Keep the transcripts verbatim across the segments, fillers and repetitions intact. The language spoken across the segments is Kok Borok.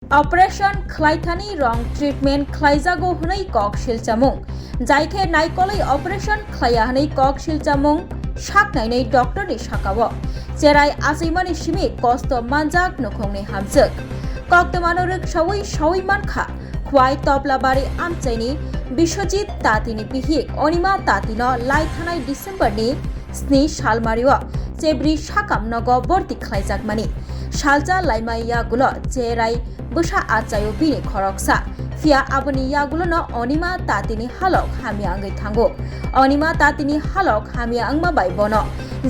Operation khlaithani rong treatment khlaijago hwnwi kok silchamung. Jaikhe naikolwi operation khlaiya hwnwi kok silchamung sak nainwi doctor ni sakao. Cherai achaimani simi kosto manjak nukhungni hamjwk. Koktwmano rwksawi sawi mankha, Khwai Toplabari amchaini Biswajit Tatini bihik Onima Tatino lai thanai December ni sni salmario chebri sakam nogo borti khlaijakmani. Salcha laimai yagulo cherai bwsa achaio bini khoroksa. Phiya aboni yagulono Onima Tatini halok hamya wngwi thango. Onima Tatini halok hamya wngma bai bono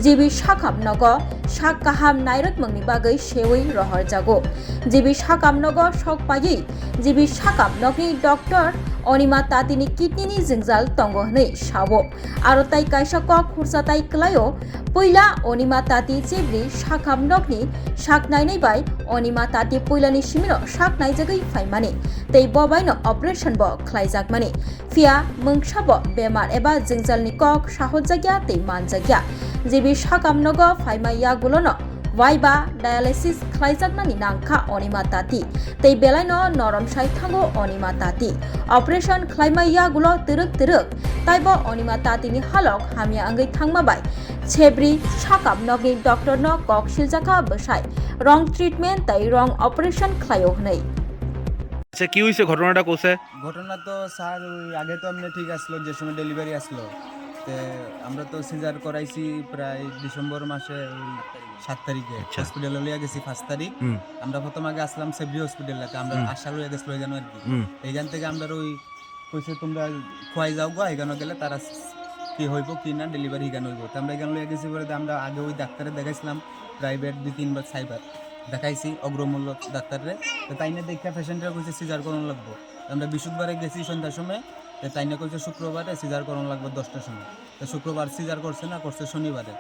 G B sakam nogo sak kaham nairwkmungni bagwi sewi rohorjago. G B sakam nogo sok paiwi G B sakam nokni doctor Onima Tatini kidney ni jwngjal tongo hwnwi sao. Aro tai kaisa kok khursa tai kwlaio, puila Onima Tati chebri sakam nokni sak nainai bai Onima Tati puilani simino sak naijagwi phaimani tei bo baino operation bo khlaijakmani. Phiya mungsa bo bemar eba jwngjalni kok sahorjakya tei manjakya. G B sakam nogo phaima yagulono waiba dialysis khlaijaknani nangkha Onima Tati. Tei belaino norom sai thango Onima Tati. Operation khlaima yagulo twrwk twrwk. Taibo Onima Tatini halok hamya wngwi thangma bai chebri sakam nokni doctor no kok siljakha bwsai rong treatment tei rong operation khlaio hwnwi. আচ্ছা, কি হয়েছে ঘটনাটা কোসে? ঘটনা তো স্যার, ওই আগে তো এমনি ঠিক আসলো, যে সময় ডেলিভারি আসলো, তে আমরা তো সিজার করাইছি প্রায় ডিসেম্বর মাসে ওই সাত তারিখে। আচ্ছা। হসপিটালে লইয়া গেছি পাঁচ তারিখ। হুম। আমরা প্রথম আগে আসলাম সেবরি হসপিটালে, আমরা হুম। আশা লইয়া গেছিল এখানে আর কি। হুম। এইখান থেকে আমরা ওই কইছে, "তোমরা খোয়াই যাও গো, এখানে গেলে তারা কি হইব কি না, ডেলিভারি এখানে হইব।" তো আমরা এখানে লইয়া গেছি পরে তো আমরা আগে ওই ডাক্তারে দেখাইছিলাম প্রাইভেট দুই তিনবার, চারবার দেখাইছি অগ্রমূল্য ডাক্তাররে। তো তাই না দেখা পেশেন্টরা কইছে সিজার করানো লাগবো। তো আমরা বৃহস্পতিবারে গেছি সন্ধ্যার সময়, তো তাই না কইছে শুক্রবারে সিজার করানো লাগবো দশটার সময়। তো শুক্রবার সিজার করছে না, করছে শনিবারে,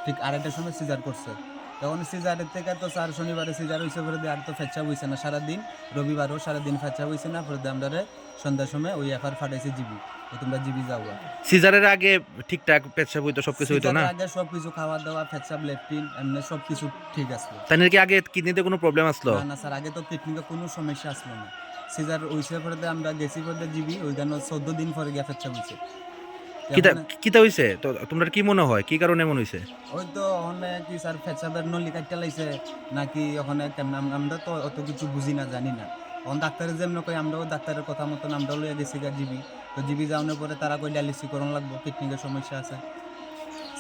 ঠিক আড়াইটার সময় সিজার করছে। তখন সিজারের থেকে তো স্যার শনিবারে সিজার হইছে পরে দিয়ে আর তো ফেচ্ছা হইছে না সারাদিন, রবিবারও সারাদিন ফেচ্ছা হইছে না, পরে দিয়ে আমরা সন্ধ্যার সময় ওই এফআইআর ফাটাইছে জিবি, তো তোমরা জিবি যাও গা। সিজারের আগে ঠিকঠাক পেচ্ছাপ হইতো, সবকিছু হইতো না? সিজারের আগে সবকিছু খাওয়া দাওয়া, পেচ্ছাপ, লেট্রিন, এমনি সবকিছু ঠিক আছে। তাই নাকি আগে কিডনিতে কোনো প্রবলেম আসলো? না, না স্যার, আগে তো কিডনিতে কোনো সমস্যা আসলো না। সিজার ওইসে পরে তো আমরা গেছি পরে জিবি, ওইখানে চোদ্দ দিন পরে গিয়া পেচ্ছাপ হইছে। কিতা, এখন কিতা হইছে? তো তোমরা কি মনে হয়, কি কারণে এমন হইছে? ওই তো ওখানে কি স্যার পেচ্ছাপের নলি কাটতে লাইছে নাকি ওখানে কেমন, আম-, আমরা তো অত কিছু বুঝি না, জানি না। এখন ডাক্তারে যেমন কই, আমরাও ডাক্তারের কথা মতন আমরা লইয়া গেছি গা জিবি। তো জিবি যাওয়ানোর পরে তারা কই ডায়ালিসিস করানো লাগবো, কিডনির সমস্যা আছে।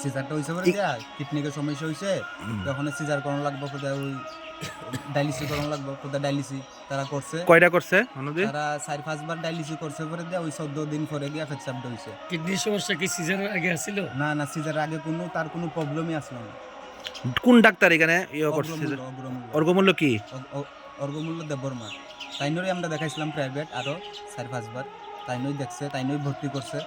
সিজারটা হইছে পরে ই- দিয়া, কিডনির সমস্যা হইছে, হুম। তো ওখানে সিজার করানো লাগবো, কোথায় ওই ডায়ালিসিস করানো লাগবো, কোথায় ডায়ালিসিস। তারা করছে। কয়টা করছে অন্যদিন? তারা চার পাঁচবার ডায়ালিসিস করছে পরে দিয়ে ওই চোদ্দ দিন পরে গিয়া পেচ্ছাপটা হইছে। কিডনির সমস্যা কি সিজারের আগে আছিল? না, না, সিজারের আগে কোনো, তার কোনো প্রবলেমই আসলো না। কোন ডাক্তার এখানে ইয়ে করছে অগ্রমূল্য, সিজার? অগ্রমূল্য। অগ্রমূল্য কি? অগ-, অ-, অর্ঘ্যমূল্য দেববর্মা। তাইনরে আমরা দেখাইছিলাম প্রাইভেট আরো চার পাঁচবার। তাইনই দেখছে, তাইনই ভর্তি করছে,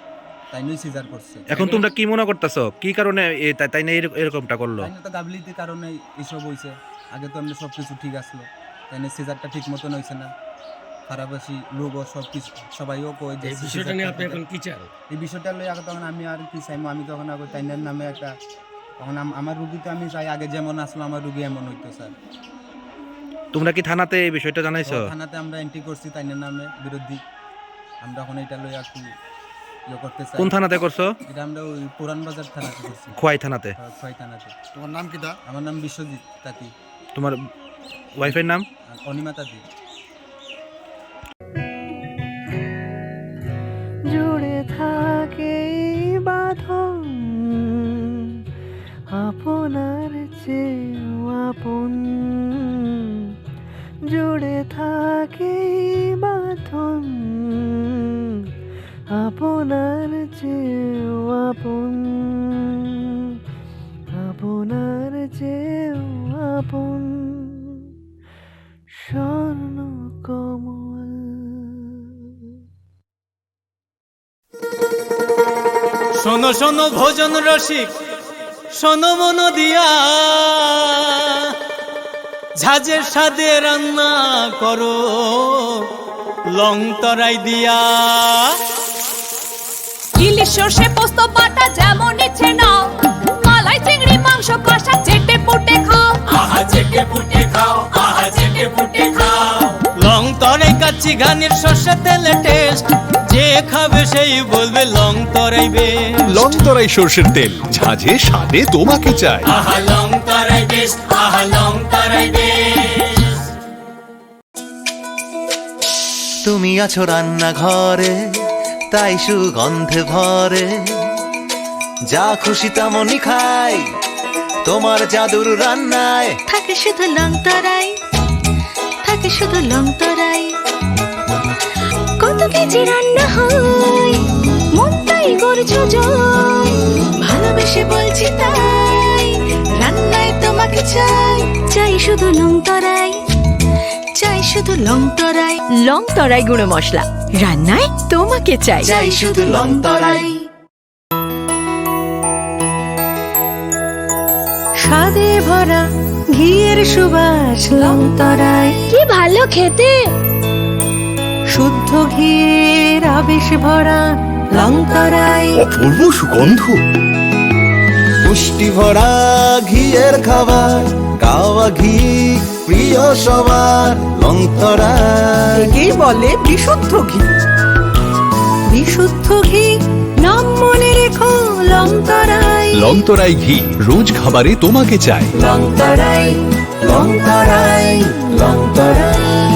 তাইনই সিজার করছে। এখন তোমরা কি মনে করতেছো, কি কারণে এ-, তা-, তাই না এরক-, এরকমটা করলো? তাই না তো গাফিলতির কারণে এইসব হইছে। আগে তো এমনি সব কিছু ঠিক আসলো, তাই না সিজারটা ঠিক মতন হইছে না। পাড়াবাসী লোকও সব কিছু, সবাইও কয় যে এই বিষয়টা নিয়ে সিজারটা আপনি ঠিক এখন কি চান? এই বিষয়টা লইয়া তখন আমি আর কি চাইমু, আমি তখন আগে তাইনার নামে একটা, তখন আম-, আমার রুগী তো আমি চাই আগে যেমন আসলো আমার রুগী এমন হইতো স্যার। তোমরা কি থানাতে এই বিষয়টা জানাইছো? তো থানাতে আমরা এন্ট্রি করছি তাইনার নামে বিরুদ্ধে। আমরা এখন এটা লইয়া আর কি ইয়ে করতে চাই। কোন থানাতে করছো? এটা আমরা ওই পুরান বাজার থানাতে করছি। খোয়াই থানাতে? হ্যাঁ, খোয়াই থানাতে। তোমার নাম কিতা? আমার নাম বিশ্বজিৎ তাঁতি। তোমার ওয়াইফের নাম? অনিমা তাঁতি। জুড়ে থাকে এই বাঁধন আপনার চেয়েও আপন। জুড়ে থাকে এই বাঁধন আপনার চেয়েও আপন, আপনার চেয়েও আপন। স্বর্ণ কমল। শোনো শোনো ভোজন রসিক, শোনো মন দিয়া, ঝাঁঝের স্বাদে রান্না করো লং তরাই দিয়া। ইলিশ সর্ষে পোস্ত বাটা যেমন ইচ্ছে নাও, মালাই চিংড়ি মাংস কষা চেটে পুটে খাও। আহা চেটে পুটে খাও, আহা চেটে পুটে খাও। লং তরাই কাচ্চি ঘানির সর্ষে তেলে টেস্ট, যে খাবে সেই বলবে লং তরাই বেস্ট। লং তরাই সর্ষের তেল, ঝাঁঝে স্বাদে তোমাকে চাই। আহা লং তরাই বেস্ট, আহা লং তরাই বেস্ট। তুমি আছো রান্নাঘরে, তাই সুগন্ধে ভরে। যা খুশি তেমনই খাই, তোমার জাদুর রান্নায়। থাকে শুধু লং তরাই, থাকে শুধু লং তরাই। কত কেজি রান্না হয়, মনটাই করছো জয়। ভালোবেসে বলছি তাই, রান্নায় তোমাকে চাই। চাই শুধু লং তরাই, চাই শুধু লং তরাই। লং তরাই গুঁড়ো মশলা, রান্নায় তোমাকে চাই। চাই শুধু লং তরাই। স্বাদে ভরা ঘিয়ের সুবাস লং তরাই। কি ভালো খেতে। শুদ্ধ ঘিয়ের আবেশ ভরা লং তরাই। অপূর্ব সুগন্ধ। পুষ্টি ভরা ঘিয়ের খাবার, গাওয়া ঘি প্রিয় সবার। লং তরাই। একেই বলে বিশুদ্ধ ঘি। বিশুদ্ধ ঘি, নাম মনে রেখো লং তরাই। লং তরাই ঘি, রোজ খাবারে তোমাকে চাই। লং তরাই, লং তরাই, লং তরাই।